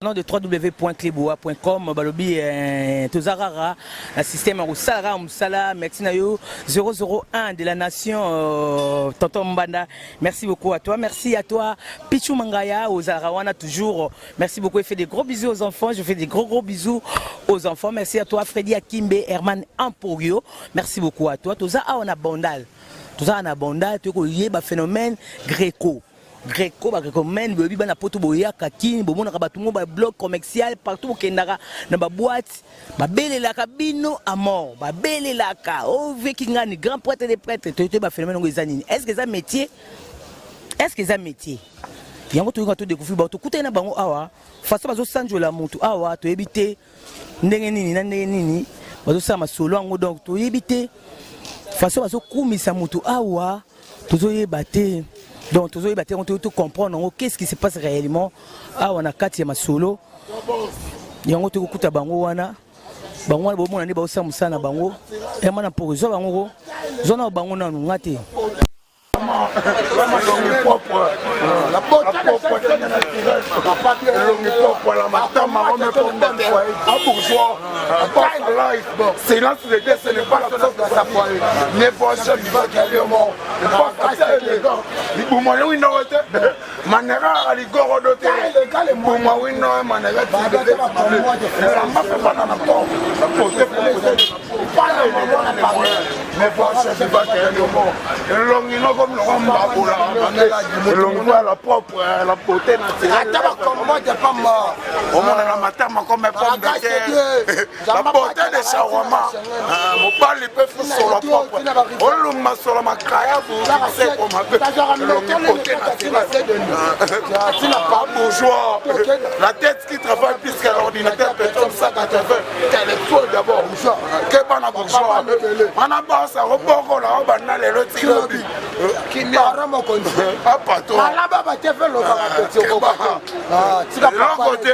Nom de www.cleboa.com balobi eh, toza kaka na système ya kosala kaka mosala. Merci na yo 001 de la nation, tonton Mbanda, merci beaucoup à toi. Merci à toi Pichou Mangaya, ozalaka wana toujours, merci beaucoup et fais des gros bisous aux enfants. Je fais des gros gros bisous aux enfants. Merci à toi Freddy Akimbe, Herman Emporio, merci beaucoup à toi. Toza awa na Bandal, toza na Bandal, tokoyeba phénomène Greco. Greco, bagrecomane, boyebi bana Poto, boyaka Kini, bomonaka bato ngo babloc commercial partout, bokendaka na baboîte, babelelaka bino à mort, babelelaka oveki ngani grand prêtre des prêtres. Toyeba baphénomène yango eza nini? Est ce que eza métier? Est ce que eza métier yango? Toyoka, todécouvrir bango, tokutani na bango awa, façon bazosanjola motu awa, toyebi te ndenge nini na ndenge nini bazosala masolo yango. Donc toyebi te façon bazokumisa motu awa, tozoyeba te. Donc tozoyeba te, to comprendre yango, qu'est-ce qui se passe réellement awa na kati ya masolo yango. Tokokuta bango wana, bango wana bomona nde baosala mosala na bango. Ema na mpoko zwa bango ko zwa na bango nanu nga te. Elongi propre, la propreté naturelle, elongi propre, la matama comme pomme de terre, un bourgeois, un life. Silence de Dieu, ce n'est pas l'absence de sa foyer. Ne voici vivant qui est mort pas élégant. Libuma wino te, manera ligorodo te, libuma wino manera elamba mpe bana na po pote. Ne voici vivant qui est mort. Elongi noko biloko mbabola, elongi po ya la propre, la beauté naturelle. Ata bakombote pamba. Omonaka matama comme pomme de terre, la beauté de shawarma. Mobali mpe fusolo propre, olumba solo makayabu seko mabe, elongi beauté naturelle, pas bourgeois, la tête qui travaille plus que l'ordinateur Pentium 180 intellectuel d'abord ke bana bourgeois wana basa kobokola o banda lelo tilobi kimia apato. Alaba batefe lobaka peti okoka. Eloko te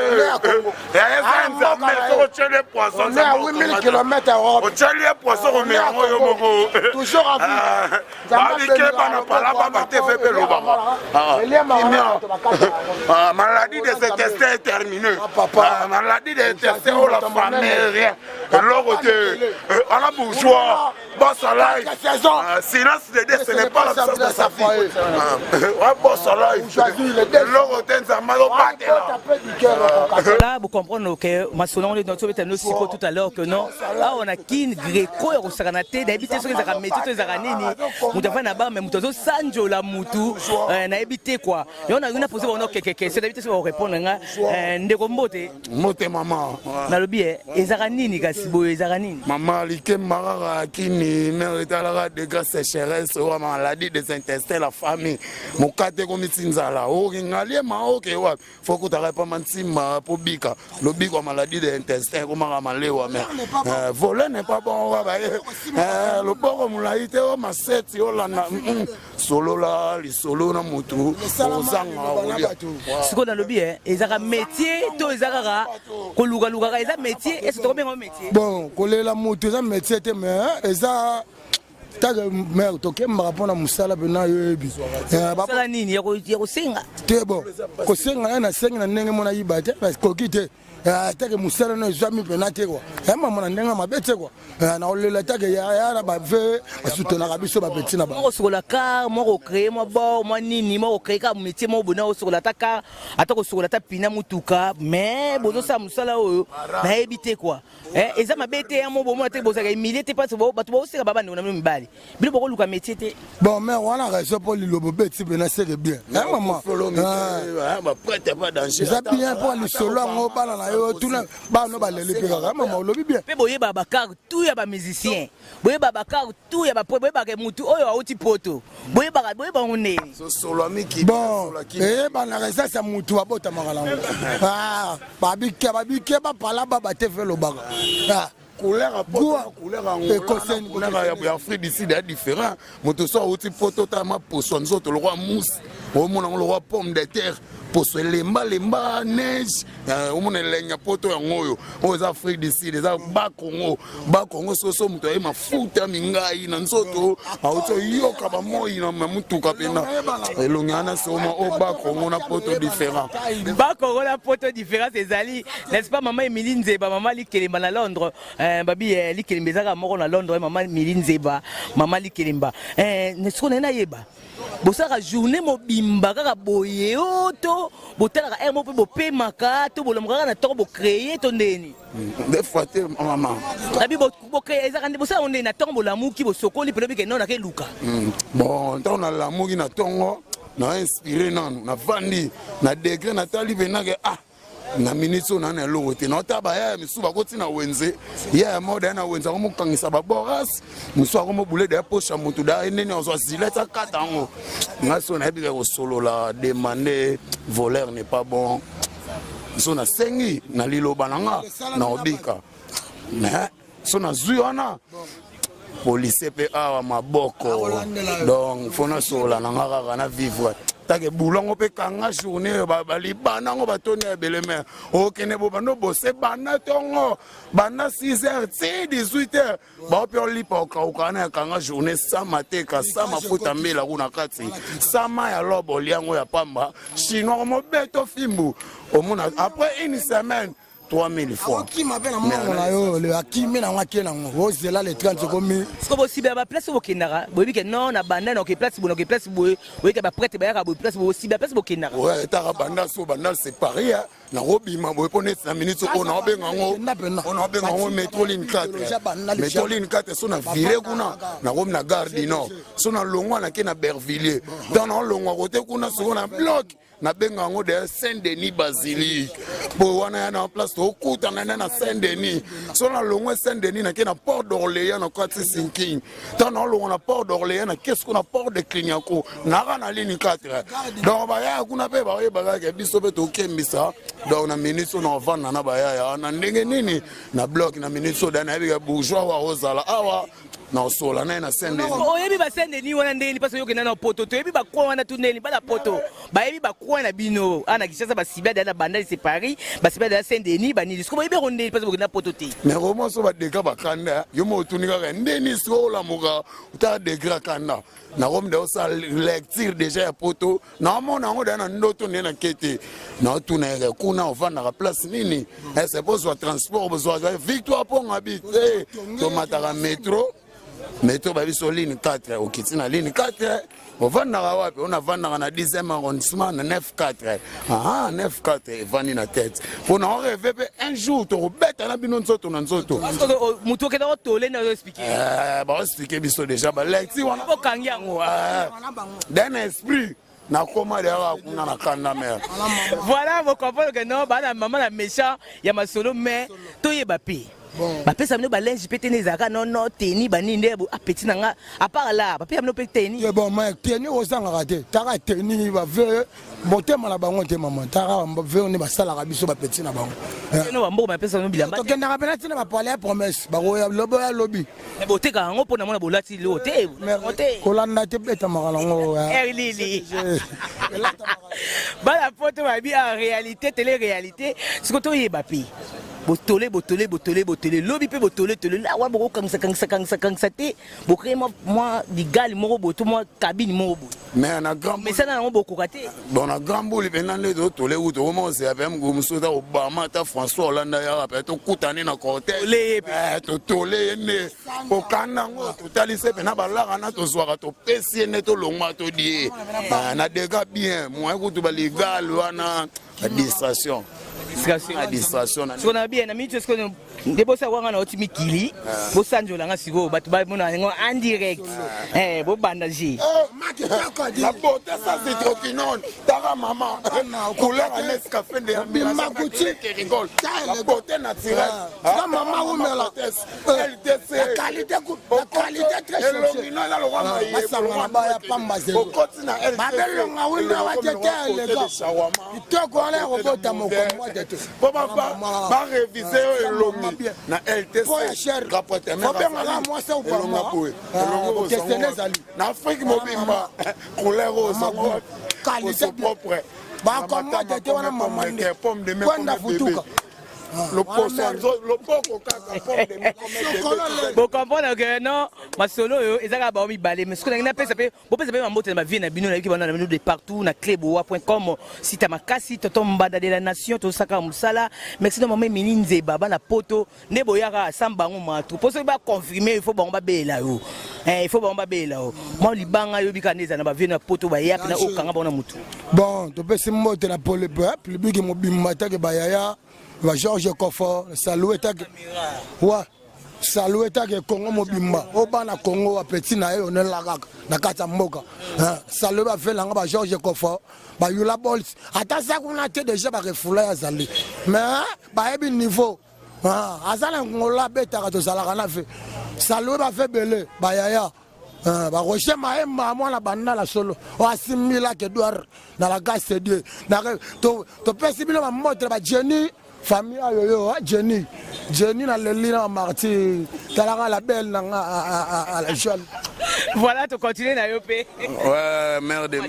eza Nzambe. Soki otyeli ye poisson, On est à 8000 km Europe. Otyeli ye poisson, komela yango yo moko. Toujours en vie. Babike bana palaba batefe mpe lobaka kimia. Maladie des intestins est terminée. Maladie des intestins oyo la famille, rien, eloko te ala bourgeois boss life. Silence de Dieu, ce n'est pas l'absence de sa vie. Boss life, eloko te, Nzambe azobatela. Là vous comprenez que masolo yango nde tobeta no siko tout à l'heure que non, awa na Kine, Greco ya kosakana te. Nayebi te soki ezalaka métier to ezalaka nini. Moto afandi na bar, mais moto azosanjola mutu, nayebi te quoi. Yango nalingi na pose bango quelques questions, nayebi te soki bakorépondre nga. Ndeko, mbote. Mbote mama. Nalobi ezalaka nini kasi boye? Ezalaka nini? Mama, likemba kaka kini mare etalaka degré sécheresse oyo maladie des intestins, la famille mokate ekomisi nzala okinga liema oke wapi, fo kutaka epama nsimba po bika lobiko ya maladie de intestin ekomaka malewa. Mais voler n'est pas bon. Oka baye loboko molai te o maseti olanda solola lisolo na motu ozanga kolia. Sikoyo nalobi ezalaka métier to eza kaka kolukalukaka? Eza métier? Est ce tokobenga métier? Bon, kolela motu eza métier te, mais eza take mare tokembaka mpona mosala mpena yoyebi. Mosala nini ya kosenga? Te, bon, kosenga ye nasengi na ndenge mona yiba te, koki te. Take mosala no ezwami mpena te kua mama na ndenge mabe te kua na kolela take ya na bave basutenaka biso bapeti na bango. Kosukola car, mwa kocréer mwa bor, mwa nini, mwa kocréer kaka métier moko boye na kosukola ata car, ata kosukola ata pina mutuka. Mais bozosala mosala oyo, nayebi te kua eza mabe te ya mo bomona te, bozalaka humilie te parce bato baoseka ba bandeko na bino mibali. Bino bokoluka métier te? Bon, mais wana raison mpo lilobo beti mpena seke bien, mama, eza bien mpo lisolo yango bana na yo tuna bana baleli mpe kaka. Mama, olobi bien. Mpe boyeba bacar tout ya bamusicien, boyeba bacar tout ya bapo, boyebaka mutu oyo auti Poto, boyebaka, boyeba yango ndeni. Bon, eyebanaka esasi ya mutu abotamaka nango. Babike babike bapala baba te fe elobaka. Couleur couleur ya Afrique du Sud ya différent. Moto so awuti Poto, tala maposo nzoto lokwa mousse, omona yango lokwa pomme de terre. Poso elemba lemba neige, eh, omona elengi ya poto yango oyo. Oyo eza Afrique du Sud, eza ba Congo. Ba Congo soso moto aye mafuta mingai na nzoto, auti oyoka ba moi na mutuka pena. Elongi wana soma o ba Congo na poto différent. Ba Congo na poto différence ezali, n'est-ce pas maman Emilie Nzeba, maman Likelemba na Londres. Eh, babi eh, Likelemba ezaka moko na Londres, maman Emilie Nzeba, maman Likelemba. Eh, n'est-ce qu'on nayeba? Bosalaka journée mobimba kaka boye o to botalaka heure moko mpe bopemaka to bolamuka kaka na ntongo bocreye to ndeni? Des fois te mama. Nabi bocreye ezalaka nde bosalaka ndeni na ntongo bolamuki bosokoli mpe lobi ke non nakeluka. Bon, ntango nalamuki na ntongo na inspiré nanu navandi na degré natali mpenake ah na minute oyo naa na eloko te naota bayaya misusu bakoti na wenze yaya moko daya na wenze akomokangisa baboras mosusu akomobule daya posha motu daya nini azwa zilete akata yango ngai so nayebi kaka kosolola demande voleur n'est pas bon so nasengi na liloba na nga na obika mais so nazwi wana policier mpe awa maboko donc fo nasolola na nga kaka na vivre take bulongo mpe kanga journée oyo balibana yango batoni ya ebele mere okende bobanda obose banda ntongo banda 6 heures ti 18 heures bao mpe olipa okauka wana ya kanga journée sa mateka sa mafuta mbela kuna kati sa ma ya lobo oliango ya pamba chinois omobeto fimbu omona après une semaine 3000 fois akima mpe na mbongo na yo le akimi nango ake nango ozela le 30 ekomi siko bosibela baplace oyo bokendaka boyebi ke non na banda na oke place boye na oke place boye oyebi ke baprete bayaka boye place boye bosibela place bokendaka oyo etaka banda so banda c'est paris nakobima boye mpo neti na minute oyo naobenga yango oyo naobenga yango metro ligne 4 metro ligne 4 so na vire kuna nakomi na gare du nord so nalongwa nake na bervilliers ntango naolongwa kote kuna sikoyo na bloc nabenga yango de saint denis basilique mpo wana ya na place tokutana nde na saint denis so nalongwe saint denis nake na port d'orléans na kati sinking ntango naolongwa na port d'orléans nake siko na port de clignancourt naka na ligne 4 donc bayaya kuna mpe bayebaka ke biso mpe tokembisa donc na minute oyo naovanda na bayaya wana ndenge nini na bloc na minute oyo da nayebika bourgeois wa ozala awa na osola naye na saint denis oyebi ba saint denis wana ndeni parce okenda na poto toyebi ba coin wana tu ndeni bala poto bayebi ba coin na bino ana Kinshasa ba sibia na bandali c'est Paris ba sibia na saint denis ba nini siko boyebi ko ndeni parce okenda poto te mais comment so ba deka ba kanda yo mo otuni kaka ndeni siko olamuka otala degré kanda nakomi da osala lecture déjà ya poto naomona yango da na ndoto nde na kete naotuna yeke kuna ofandaka place nini ese bozwa transport bozwa victoire mpo ngabi te tomataka metro metro ba biso ligne 4 okiti na ligne 4 ovandaka wapi ona avandaka na 10e arrondissement na 9 4 aha 9 4 evandi na tete mpo na oreve mpe un jour tokobeta na bino nzoto na nzoto moto okenda kotole na oexplike eh, baoexplike biso déjà balecture wana okangi yango eh, d'un esprit nakoma deaka kuna na kanda mare voilà bocomprendre que non bana mama na méchant ya masolo mais toyeba mpe bapesa bino balinge mpe teni ezalaka nono teni banini nde apeti na nga apart la bapesa bino mpe teni bon mais teni ozangaka te taka teni bave motema na bango te mama taka bave nde basalaka biso bapeti na bango bamboko bapesa bino bilamba tokendaka mpena ntina bapale ya promesse bakoya lobo ya lobi boteka yango mpo na mona bolati lio te kolanda te betamaka nango lili bana poto babi en réalité tele réalité siko toyeba mpe botole botole botole botole lobi mpe botole tole awa bokokangisa kangisa kangisa kangisa te bocree mwa ligali moko boye to mwa cabine moko boye mais na grand mesana yango bokoka te bon na grand buli mpenza nde totole kutu okoma kozela mpe mokolo mosusu ata obama ata françois hollande ayaka mpe tokutani na cortège totole ye nde kokanda yango totalisi mpe na balaka na tozwaka topesi ye nde tolongwa todi ye na dega bien moyen kutu baligal wana distraction distraction sikoyo na bien na minute sikoyo nde bosa wanga na oti mikili ah. bosanjola nga sikoyo bato bamona yango en direct ah. eh, bobanda je eh, la beauté ça c'est troquinone tara maman couleur à Nescafé de rigole la beauté naturelle ah. maman wumela LTC la qualité la qualité très cherchée basangana baya pamba zelo okoti na LTC babelonga wina wa tete elega kitoko wana ya kobota mokomwa tete po ba réviser oyo elongi na LTC obengaka mwasi elonga boye elongo ezali na Afrique mobimba couleur oyo qualité propre. Bakomata te wana mama nde. Kwenda futuka. Loboko kaka. Bocomprendre que non, masolo oyo eza kaka bango mibale, mais soki nangi napesa mpe, bopesa mpe bambote na bavie na bino. Nayoki bana na bino de partout na cleboa.com, site ya makasi. Tonton Mbanda de la nation, tozosaka mosala. Merci na mama Emili Nzeba, bana Poto nde boyaka sans bango matu, mpo soki baconfirme, il faut bango babela yo. Il faut bango babela yo mwa libanga. Yobi kaka nde eza na bavie na Poto, bayaka na okanga bango na mutu. Bon, topesi mbote na pole public mobimba, take bayaya ba Georges Kofo, salu etake wa salu etake Kongo mobimba o bana Kongo wa petit na ye onela kaka na kati ya mboka. Salu bavelanga ba Georges Kofo, bayula bols ata za kuna te, deja barefula ya azali, mais bayebi niveau aza na ngola abetaka, tozalaka na ve salu bafe ebele bayaya baroger Mayemba, mwana Bandala solo oyo asimbilaka Edouard na la grâce de Dieu. Topesi bino bambote na bajeni famille oyo yo Jenny, Jenny na leli na bamarti talaka la belle na nga la jeune. Voilà, tocontinue na yo mpe. Ouais, mère de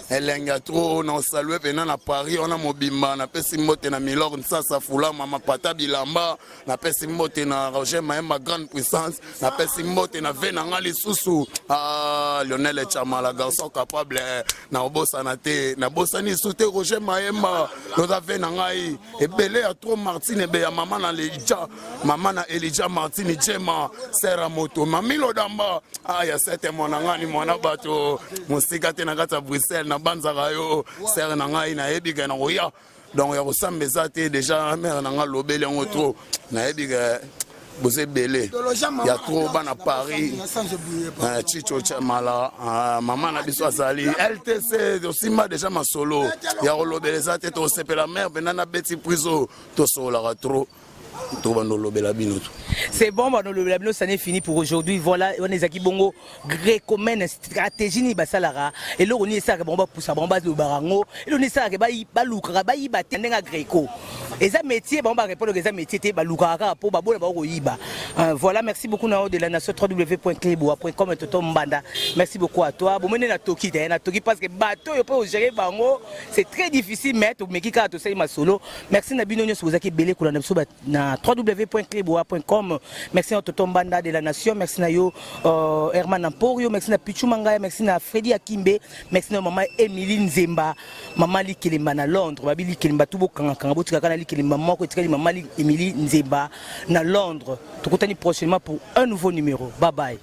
elenge ya trop na osalue mpena na Paris wana mobimba. Napesi mbote na Milor Nsasa Fula, mama Pata Bilamba. Napesi mbote na Roger Mayemba, grande puissance. Napesi mbote na ve na nga lisusu, ah, Lionel Chamala, garçon capable. Na obosana te, nabosani lisusu te Roger Mayemba, loza ve na ngai ebele ya trop. Martine ebe ya mama na Elija, mama na Elija, Martine Jema sera moto, mami Lodamba. Ah, ya sete mwana ngani, mwana bato mosika te na kati ya Bruxelles, nabanzaka yo sere na ngai, nayebi ke na koya. Donc ya kosamba eza te, déjà mare na ngai alobeli yango trop. Nayebi ke boza ebele ya trop bana Paris. Chicho Chamala, mama na biso azali LTC, tosimba déjà masolo ya kolobela eza te. Tosepela mare mpena nabeti priso, tosololaka trop, tobanda olobela bino to. C'est bon, banda olobela bino. Ça n'est fini pour aujourd'hui. Voilà, wana ezalaki bongo Grecomene, stratégie nini basalaka, eloko nini esalaka bango bapusa bango balobaka yango, eloko nini esalaka balukaka bayiba te ndenge ya Greco. Eza métier, bango barépondre eza métier te, balukaka kaka mpo babola bango koyiba. Voilà, merci beaucoup na de la nation, www.cleboa.com. Toto Mbanda, merci beaucoup à toi. Bomene na toki te, na toki parce que bato oyo mpo ogérer bango, c'est très difficile, mais tomeki kaka, tosali masolo. Merci na bino nyonso bozalaki ebele kolanda biso na www.cleboa.com. Merci na Toto Mbanda de la nation, merci na yo Herman Amporio, merci na Pichu Mangaya, merci na Freddy Akimbe, merci na mama Emily Nzemba, mama Likelemba na Londres. Babi Likelemba tu bokangakanga, botikaka na Likelemba moko etikali, mama Emily Nzemba na Londres. Tokutani prochainement pour un nouveau numéro. Bye bye.